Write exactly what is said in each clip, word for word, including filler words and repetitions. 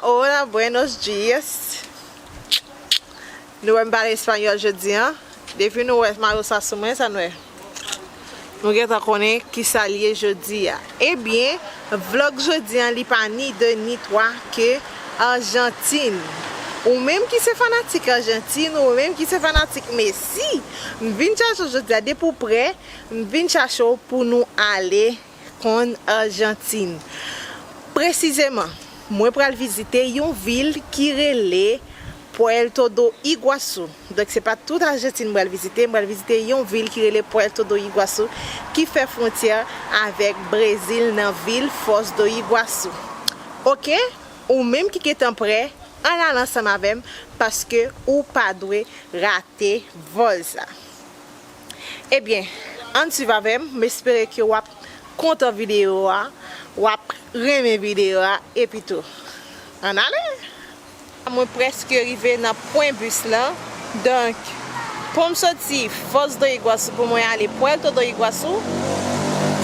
Hola, buenos dias. Nou wè m pale espanyòl jodi a. Depi nou wè mayo sa sou mwen, sa nou wè. Nou gentan konnen kisa l ye jodi a. Ebyen, vlòg jodi a, li pa ni de ni twa ke Ajantin. Ou menm ki se fanatik Ajantin, ou menm ki se fanatik Messi, m vin chache w jodi a, depi w prè, m vin chache w pou nou ale konn Ajantin. Presizeman, mwen pral vizite yon vil ki rele Puerto do Iguaçu. Donk, se pa tout Ajantin mwen pral vizite, mwen pral vizite yon vil ki rele Puerto do Iguaçu, ki fè fwontyè avèk Brezil nan vil Foz do Iguaçu. Oke? Ou menm ki gentan prè, ann al ansanm avè m, paske ou pa dwe rate vòl sa. Ebyen, ann swiv avè m, m espere ke w ap kontan videyo a, w ap renmen videyo a, epi tou, ann ale! Mwen prèske rive nan pwen bis lan, donk, pou m soti Foz do Iguaçu pou mwen ale Puerto do Iguaçu,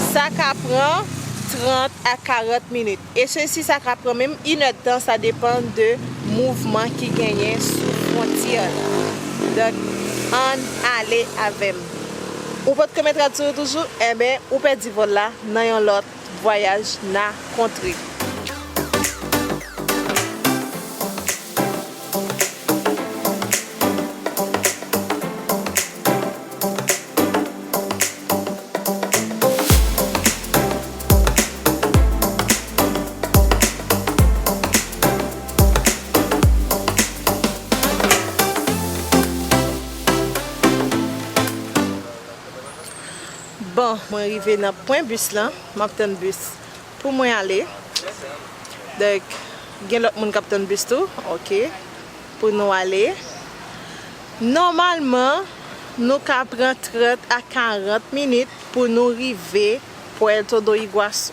sa ka pran trant a karant minit. E sesi sa ka pran menm inèdtan, sa depann de mouvman ki genyen sou fwontyè la. Donk, ann ale avè m. Ou potko met rad sou yo toujou? Enben, ou pèdi vòl la nan yon lòt vwayaj na kontre. Bon, mwen rive nan pwen bis lan. M ap tann bis pou mwen ale. Donk, gen lòt moun k ap tann bis tou. Oke. Pou nou ale. Nòmalman, nou ka pran trant a karant minit pou nou rive Puerto do Iguaçu.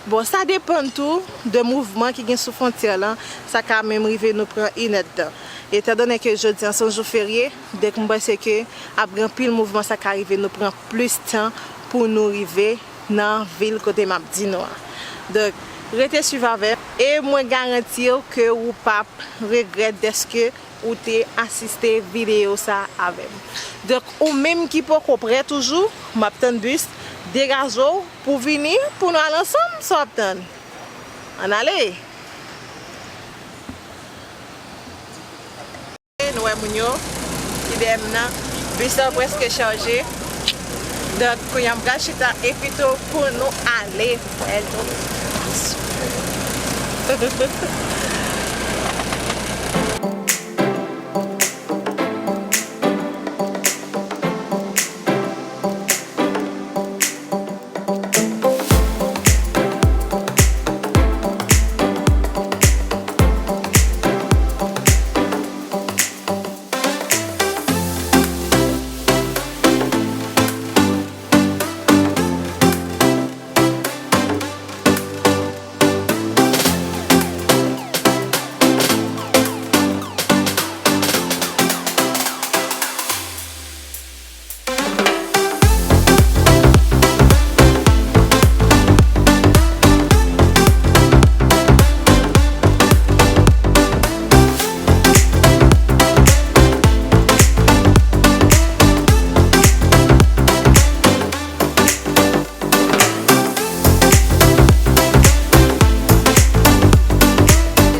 Bon, sa depann tou de mouvman ki gen sou fwontyè lan. Sa ka menm rive nou pran inèdtan. Etandone ke jodi an se yon jou ferye, donk m panse ke ap gen anpil mouvman, sa ka rive nou pran plis tan pou nou rive nan vil kote m ap di nou an. Donk, rete swiv avè m e mwen garanti w ke ou p ap regrèt dèske ou te asiste videyo sa avè m. Donk, ou menm ki poko prè toujou, m ap tann bis, degaje w pou vini, pou nou al ansanm, sa w ap tann? Ann ale! Nou wè moun yo ki dèyè m nan, bis la prèske chaje. Donk, kounye a m pral chita epi tou pou nou ale. Wè l tou.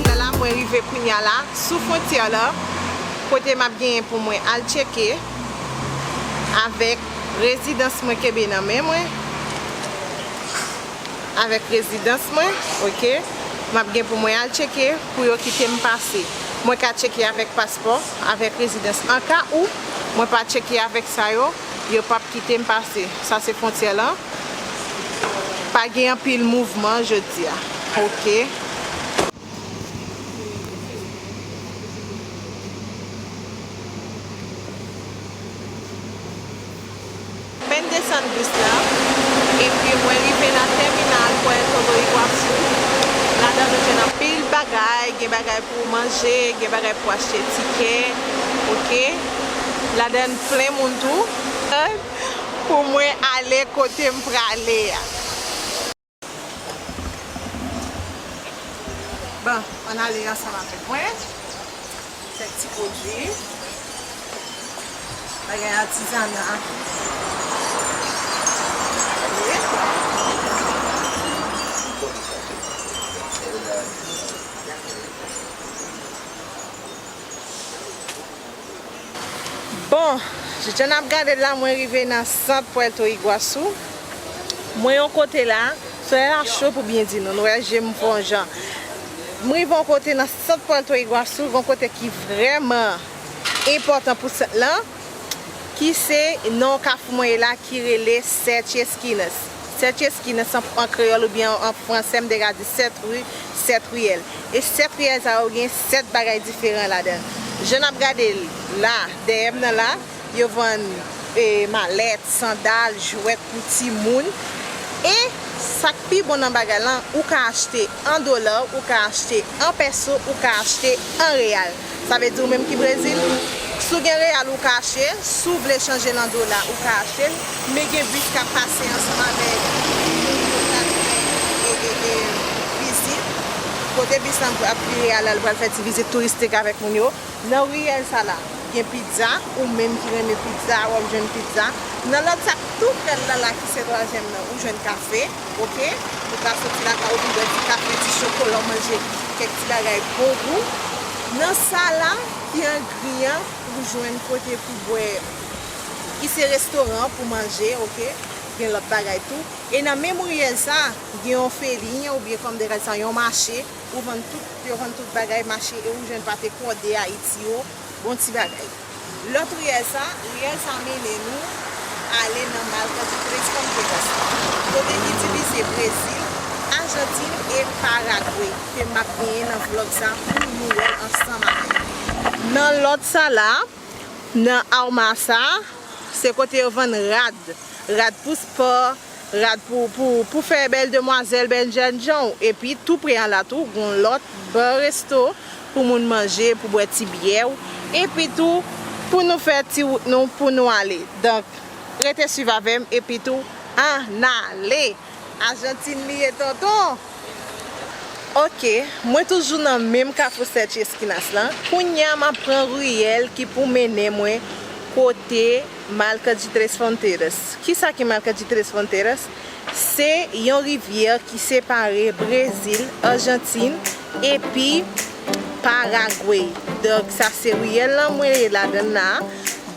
Lala, mwen rive kounya la sou fwontyè la, kote m ap genyen pou mwen al tcheke avèk rezidans mwen kenbe nan men mwen. Avèk rezidans mwen, oke, m ap gen pou mwen al tcheke pou yo kite m pase. Mwen ka tcheke avèk paspò, avèk rezidans. An ka ou mwen pa tcheke avèk sa yo, yo p ap kite m pase. Sa se fwontyè lan. Pa gen anpil mouvman jodi a. Oke. Mwen desann bis la, epi mwen rive nan tèminal Puerto do Iguaçu. Ladan nou jwenn anpil bagay, gen bagay pou manje, gen bagay pou achte tikè, oke? Ladan plen moun tou. Pou mwen ale kote m prale a. Bon, ann ale ansanm avèk mwen. Kèk ti pwodui. Bagay atizana. Wi. Bon, jan n ap gade l la, mwen rive nan sant Puerto Iguaçu. Mwen yon kote la, solèy la cho pou byen di nou. Nou wè je m fè yon jan. M rive yon kote nan sant Puerto Iguaçu, yon kote ki vrèman enpòtan pou sant lan, ki se nan kafou mwen ye la, ki rele Sete Esquinas. Sete Esquinas an, an kreyòl oubyen an, an fransè, m te ka di sèt ri, sèt riyèl. E sèt riyèl sa yo gen sèt bagay diferan ladan l. Jan n ap gade l la, dèyè m nan la, yo vann, e, malèt, sandal, jwèt pou timoun. E sa k pi bon nan bagay lan, ou ka achte an dola, ou ka achte an pèso, ou ka achte an reyal. Sa vle di ou menm ki Brezil, si w gen reyal ou ka achte, si w vle chanje l an dola ou ka achte l, men gen bis k ap pase ansanm avèk moun yo k ap fè, e, e, e, vizit. Kote bis lan ap vire a la, l pral fè ti vizit touristik avèk moun yo. Nan riyèl sa la, gen pizza, ou menm ki renmen pizza, w ap jwenn pizza. Nan lòt sa k tou prè l la, la ki se twazyèm nan, ou jwenn kafe, oke? Ou ka soti lakay ou vin bwè ti kafe, ti chokola, w manje kèk ti bagay bon gou. Nan sa la, ki an gri an, ou jwenn kote pou bwè, ki se restoran pou manje, oke? Gen lòt bagay tou. E nan menm riyèl sa, gen yon felinya oubyen kòm de sa, yon mache, ou vann tout, yo vann tout bagay mache e ou jwenn pate kòde Ayiti yo, bon ti bagay. Lòt riyèl sa, riyèl sa mennen nou ale nan Marca de Três Fronteiras, kote ki divize Brezil, Ajantin e Paragwe, ke m ap genyen nan vlòg sa pou nou wè l ansanm avè m. Nan lòt sa la, nan Armasa, se kote yo vann rad, rad pou spò, rad pou, pou, pou fè bèl demwazèl, bèl jènjan w. Epi tou pre an la tou, gon lòt ba resto pou moun manje, pou bwè ti byè w. Epi tou, pou nou fè ti wout nou, pou nou ale. Donk, rete swiv avè m, epi tou, ann ale! Ajantin li ye, tonton! Oke, mwen toujou nan menm kafou Sete Esquinas lan. Kounye a, m ap pran riyèl ki pou mennen mwen kote Marca de Três Fronteiras. Kisa ki Marca de Três Fronteiras? Se yon rivyè ki separe Brezil, Ajantin, epi Paragwe. Donk, sa se riyèl lan mwen ye ladan l la.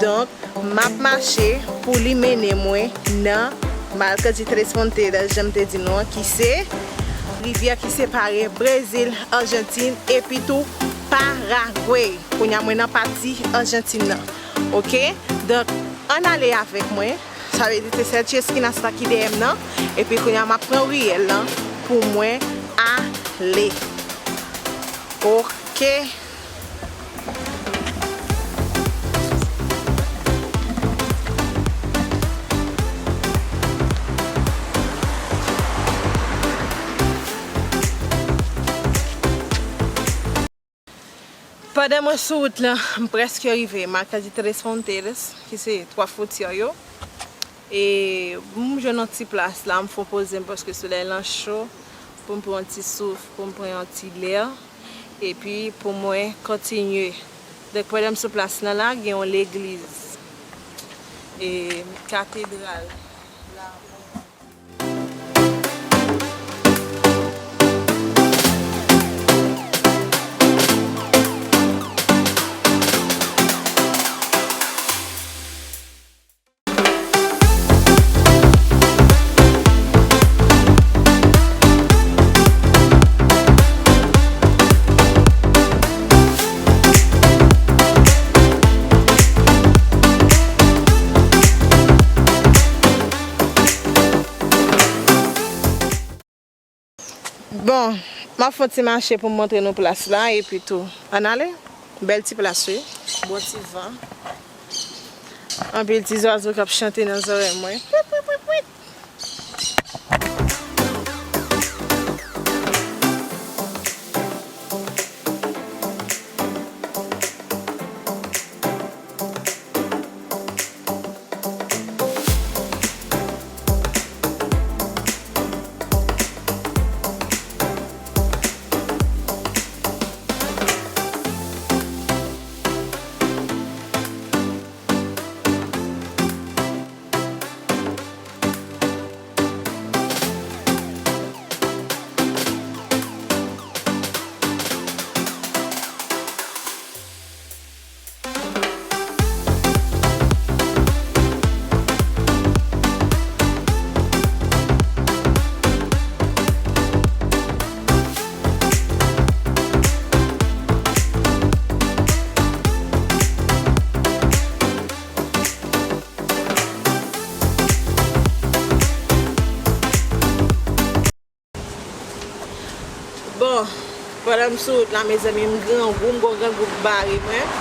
Donk, m ap mache pou li mennen mwen nan Marca de Três Fronteiras, jan m te di nou an, ki se rivyè ki separe Brezil, Ajantin, epi tou Paragwe. Kounye a mwen nan pati Ajantin nan. Oke? Donk, ann ale avèk mwen. Sa vle di se Sete Esquinas la ki dèyè m nan. Epi kounye a m ap pran riyèl lan pou mwen ale. Oke. Pandan mwen sou wout lan, m prèske rive Marca de Três Fronteiras, ki se twa fwontyè yo. E m jwenn yon ti plas la, m fon poze m paske solèy lan cho, pou m pran yon ti souf, pou m pran yon ti lè, epi pou mwen kontinye. Donk, pandan m sou plas lan la, gen yon legliz, e katedral la. Bon, m ap fè yon ti mache pou m montre nou plas la, epi tou. Ann ale. Bèl ti plas, wi. Bon ti van. Anpil ti zwazo k ap chante nan zòrèy mwen. Pwit, pwit, pwit, pwit. Pandan m sou wout la, mezanmi, m grangou, m gon grangou k bare mwen.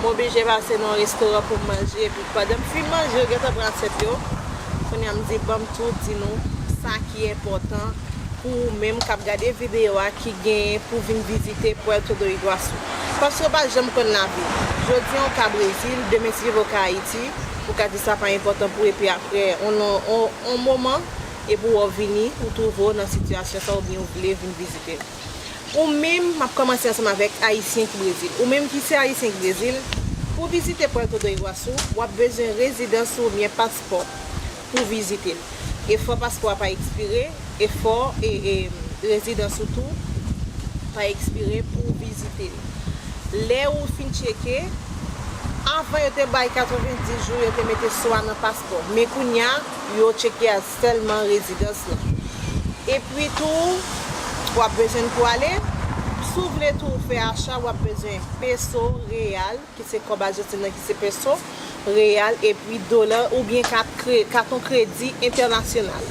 M oblije pase nan yon restoran pou m manje. Epi pandan m fin manje, yo gentan pran asyèt yo. Kounye a m di, ban m tou di nou sa ki enpòtan pou ou menm k ap gade videyo a ki genyen pou vin vizite Puerto do Iguaçu. Paske w pa janm konn lavi. Jodi a, w ka Brezil, demen si Dye vle w ka Ayiti, ou ka di sa pa enpòtan pou ou, epi apre, on, on, on moman, epi w vini, ou twouve w nan sitiyasyon sa oubyen ou vle vin vizite l. Ou menm, m ap kòmanse ansanm avèk Ayisyen ki Brezil. Ou menm ki se Ayisyen ki Brezil, pou vizite Puerto do Iguaçu, w ap bezwen rezidans ou oubyen paspò pou vizite l. E fò paspò a pa ekspire, e fò e, e, rezidans ou tou pa ekspire pou w vizite l. Lè ou fin tcheke, avan yo te bay katrevenndis jou, yo te mete swa nan paspò. Men kounye a, yo tcheke a sèlman rezidans lan. Epi tou, w ap bezwen pou ale. Si w vle tou fè acha, w ap bezwen peso, reyal, ki se kòb Ajantin nan, ki se peso, reyal, epi dola, oubyen kat kre-, katon kredi entènasyonal.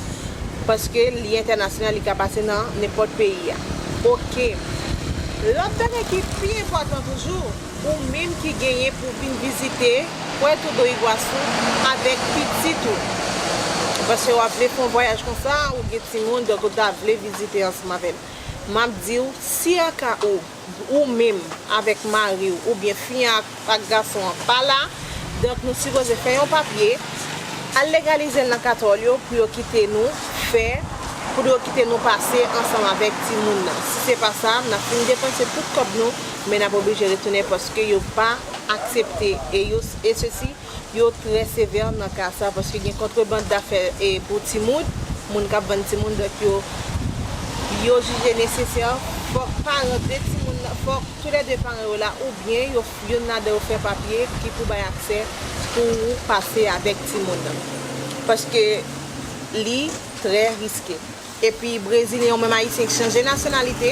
Paske li entènasyonal, li ka pase nan nenpòt peyi a. Oke. Lòt bagay ki pi enpòtan toujou, ou menm ki genyen pou vin vizite Puerto do Iguaçu avèk pitit ou. Paske w ap vle fè yon vwayaj konsa, ou gen timoun, donk ou ta vle vizite ansanm avè l. M ap di w, si an ka ou, ou menm avèk mari w oubyen fi an ak, ak gason an pa la, donk nou sipoze fè yon papye, al legalize l nan katòl yo pou yo kite nou fè, pou yo kite nou pase ansanm avèk timoun nan. Si se pa sa, n ap fin depanse tout kòb nou, men n ap oblije retounen paske yo pa aksepte e yo, e sesi, yo trè sevè nan ka sa, paske gen kontrebann dafè, e, pou timoun, moun k ap vann timoun, donk yo, yo jije nesesè, fòk paran de timoun nan, fòk toulède paran yo la, oubyen yo, youn ladan yo fè papye ki pou bay aksè pou ou pase avèk timoun nan. Paske li trè riske. Epi Brezilyen ou menm Ayisyen ki chanje nasyonalite,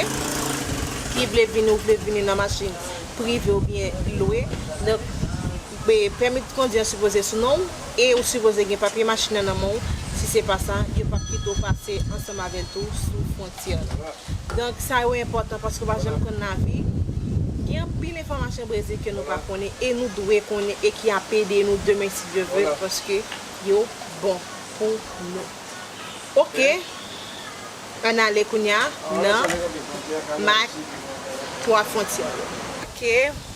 ki vle vini, ou vle vini nan machin prive oubyen lwe. Donk, e, pèmi kondwi an sipoze sou non w e ou sipoze gen papye machin nan nan men w. Si se pa sa, yo p ap kite w pase ansanm avè l tou sou fwontyè la. Donk, sa yo enpòtan paske w pa janm konn lavi. Gen anpil enfòmasyon Brezil ke nou pa konnen e nou dwe konnen e ki ap ede nou demen si Dye vle, paske yo bon pou nou. Oke. Ann ale kounye a nan mak twa fwontyè yo. Oke,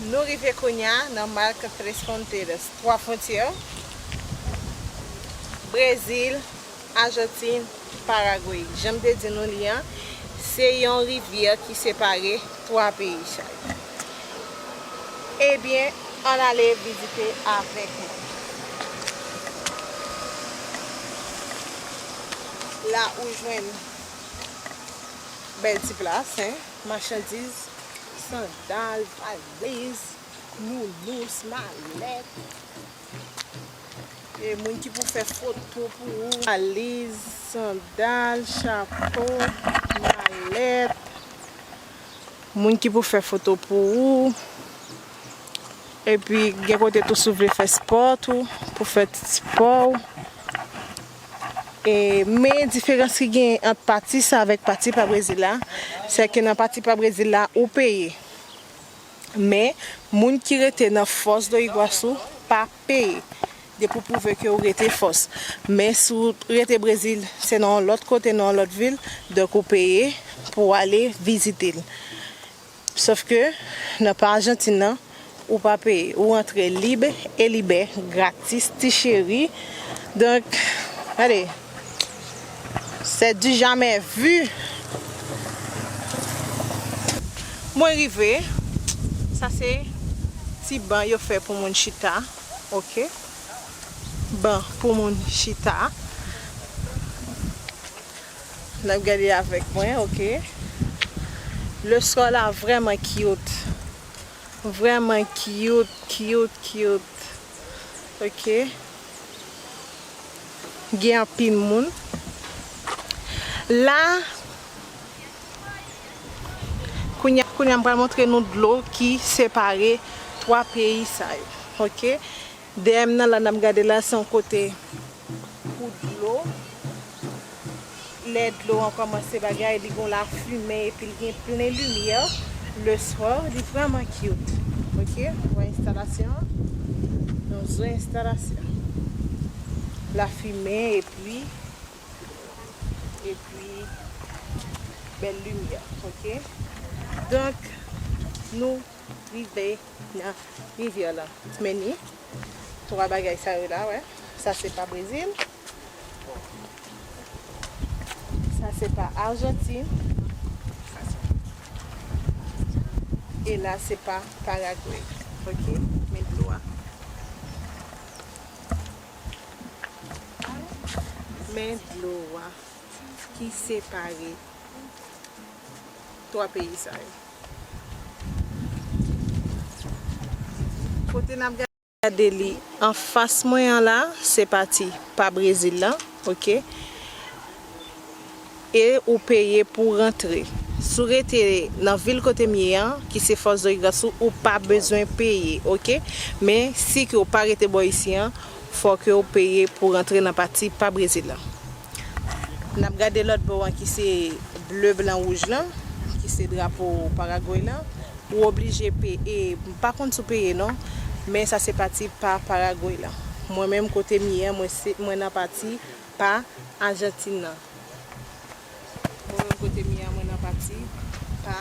nou rive kounye a nan mak tres fronteras, twa fwontyè. Brezil, Ajantin, Paragwe. Jan m te di nou li an, se yon rivyè ki separe twa peyi sa yo. Ebyen, ann ale vizite avèk mwen. La ou jwenn bèl ti plas, en, machandiz, sandal, valiz, nounous, malèt. E moun ki pou fè foto pou ou, valiz, sandal, chapo, malèt. Moun ki pou fè foto pou ou. Epi gen kote tou si w vle fè spò tou, pou fè ti spò w. E, men diferans ki gen ant pati sa avèk pati pa Brezil la, se ke nan pati pa Brezil la, ou peye. Men, moun ki rete nan Foz do Iguaçu pa peye. Depi w pwouve ke w rete Foz. Men, si w rete Brezil, se nan yon lòt kote, nan yon lòt vil, donk ou peye pou w ale vizite l. Sòf ke nan pa Ajantin nan, ou pa peye. Ou rantre lib e libè, gratis, ti cheri. Donk, gade, c'est du jamais vu. Mwen rive. Sa se ti ban yo fè pou moun chita. Oke. Ban pou moun chita. N ap gade avèk mwen, oke. Le sol la vrèman cute. Vrèman cute, cute, cute. Oke. Gen anpil moun. La, kounye a, kounye a, m pral montre nou dlo ki separe twa peyi sa yo. Oke. Dèyè m nan la, n ap gade la, se yon kote pou dlo. Lè dlo an kòmanse bagay, li gon lafimen epi l gen plen limyè. Leswa, li vrèman cute. Ok, wè enstalasyon an. Yon zo enstalasyon. Lafimen epi, epi bèl limyè. Ok. Donk, nou rive nan rivyè la. Men ni twa bagay sa yo la, wè. Sa se pa Brezil. Sa se pa Ajantin. E la se pa Paragwe. Ok? Men dlo a. Men dlo a ki separe twa peyi sa yo. Kote n ap gade li anfas mwen an la, se pati pa Brezil la, ok? E ou peye pou rantre. Si w rete nan vil kote m ye an, ki se Foz do Iguaçu, ou pa bezwen peye, ok? Men si ke w pa rete bò isi an, fò ke w peye pou rantre nan pati pa Brezil la. N ap gade lòt bò an ki se ble, blan, wouj lan, ki se drapo Paragwe lan. Ou oblije peye, m pa konn si w peye non, men sa se pati pa Paragwe lan. Mwen menm kote m ye an, mwen se, mwen nan pati pa Ajantin nan. Mwen menm kote m ye an, mwen nan pati pa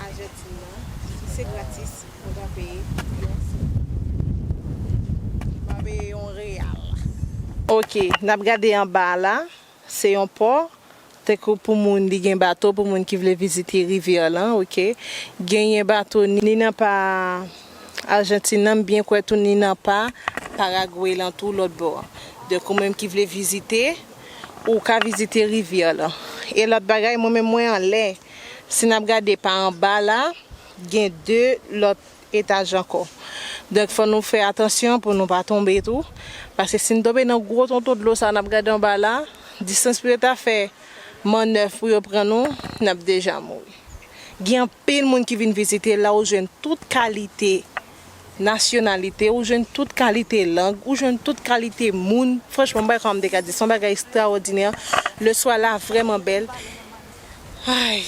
Ajantin nan. Si se gratis, mwen pa peye yon sen. M pa peye yon reyal. Ok, n ap gade anba a la. Se yon pò, tankou pou moun li gen bato, pou moun ki vle vizite rivyè lan, ok. Genyen bato ni nan pa Ajantin nan, m byen kwè tou ni nan pa Paragwe lan tou, lòt bò an. Donk, ou menm ki vle vizite, ou ka vizite rivyè lan. E lòt bagay, mwen menm mwen anlè, si n ap gade pa anba la, gen de lòt etaj ankò. Donk, fò nou fè atansyon pou nou pa tonbe tou. Paske si n tonbe nan gwo tonton dlo sa n ap gade anba la, distans pou yo ta fè mannèv pou yo pran nou, n ap deja mouri. Gen anpil moun ki vin vizite la, ou jwenn tout kalite nasyonalite, ou jwenn tout kalite lang, ou jwenn tout kalite moun. Franchman, m pa konn m te ka di, se yon bagay ekstraòdinè. Leswa la vrèman bèl. Ay,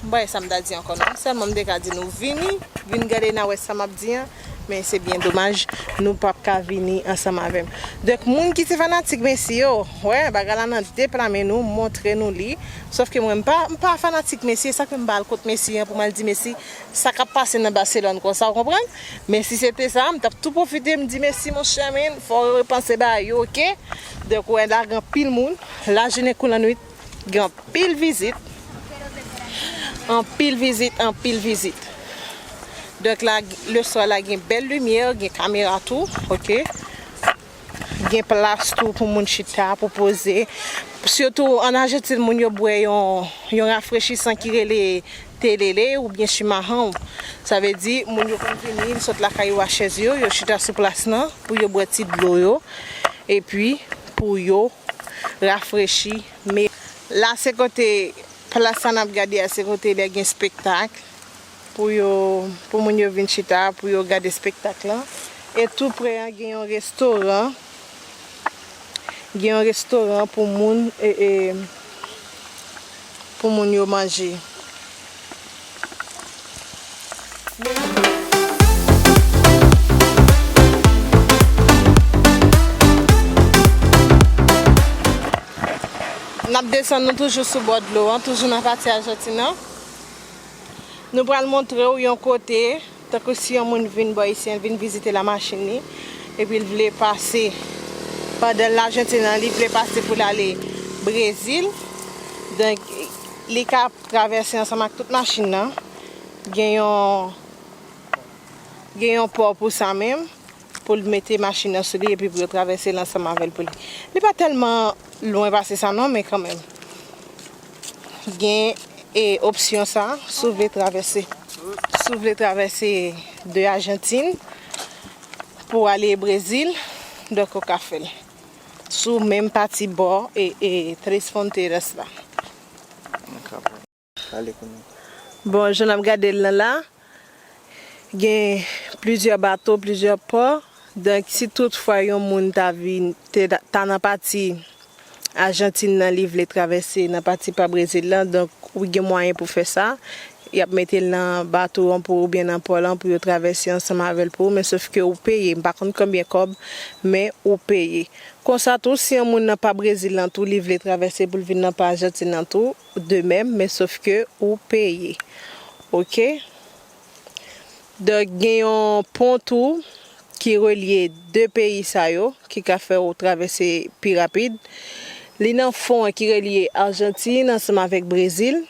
m pa wè sa m ta di ankò non. Sèlman m te ka di nou vini, vin gade n a wè sa m ap di an. Men se byen domaj, nou p ap ka vini ansanm avè m. Donk, moun ki se fanatik Messi yo, wè, bagay la nan de pla men nou, montre nou li. Sòf ke mwen, m pa, m pa fanatik Messi, e sa k fè m pa al kot Messi an pou m al di Messi sa k ap pase nan Baselòn konsa, w konprann? Men si se te sa, m t ap tou pwofite, m di Messi, monchè, men, fò w repanse bagay yo, ok? Donk, wè, la gen anpil moun, la jounen kou lannwit, gen anpil vizit. Anpil vizit, anpil vizit. Donk la, leswa la gen bèl limyè, gen kamera tou, ok. Gen plas tou pou moun chita, pou poze. Sitou an Ajantin, moun yo bwè yon, yon rafrechisan ki rele telele oubyen chimarrão. Sa vle di, moun yo konn vini, sot lakay yo a chèz yo, yo chita sou plas lan pou yo bwè ti dlo yo. Epi, pou yo rafrechi. Men la, se kote plas sa n ap gade a, se kote lè gen espektak pou yo, pou moun yo vin chita, pou yo gade espektak lan. E tou pre an, gen yon restoran. Gen yon restoran pou moun, e, e, pou moun yo manje. N ap desann, nou toujou sou bò dlo an, toujou nan pati Ajantin an. Nou pral montre w yon kote, tankou si yon moun vin bò isi an, vin vizite la machin li, epi l vle pase, pandan l Ajantin an, li vle pase pou l ale Brezil. Donk, li ka travèse ansanm ak tout machin nan. Gen yon, gen yon pò pou sa menm, pou l mete machin nan sou li epi pou yo travèse l ansanm avè l pou li. Li pa tèlman lwen pase sa non, men kanmenm. Gen, e, opsyon sa, si w vle travèse, si w vle travèse de Ajantin pou ale Brezil, donk ou ka fè l. Sou menm pati bò e, e Três Fronteiras la. Bon, jan n ap gade l lan la, gen plizyè bato, plizyè pò. Donk, si toutfwa yon moun ta vin, te, ta nan pati Ajantin nan li vle travèse nan pati pa Brezil la, donk ou gen mwayen pou fè sa. Y ap mete l nan bato an pou ou oubyen nan pò lan pou yo travèse ansanm avè l pou ou, men sof ke ou peye. M pa konn konbyen kòb, men ou peye. Konsa tou, si yon moun nan pa Brezil lan tou, li vle travèse pou l vin nan pa Ajantin nan tou, de menm, men sof ke ou peye. Oke? Donk, gen yon pon tou ki relye de peyi sa yo, ki ka fè ou travèse pi rapid. Li nan fon an ki relye Ajantin ansanm avèk Brezil.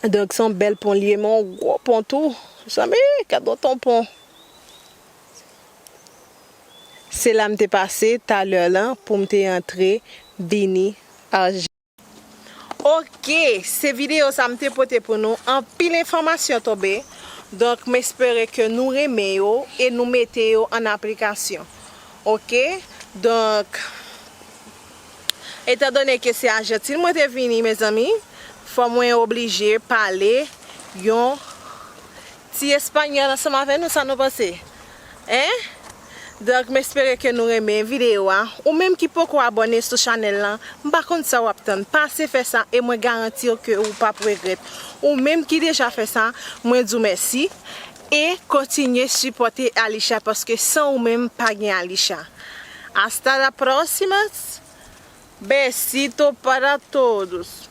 Donk, se yon bèl pon li ye, men yon gwo pon tou. Zanmi, gad yon ton pon. Se la m te pase talè lan pou m te antre vini Ajantin. Oke, se videyo sa m te pote pou nou. Anpil enfòmasyon tonbe. Donk, m espere ke nou renmen yo e nou mete yo an aplikasyon. Oke? Donk, etandone ke se Ajantin mwen te vini, mezanmi, fò mwen oblije pale yon ti espanyòl ansanm avè nou, sa nou panse? Hein? Donk, m espere ke nou renmen videyo a. Ou menm ki poko abòne sou chanèl lan, m pa konn sa w ap tann. Pase fè sa e mwen garanti w ke ou p ap regrèt. Ou menm ki deja fè sa, mwen di w mèsi. E kontinye sipòte Alisha, paske san ou menm, pa gen Alisha. Hasta la próxima. Besito para todos.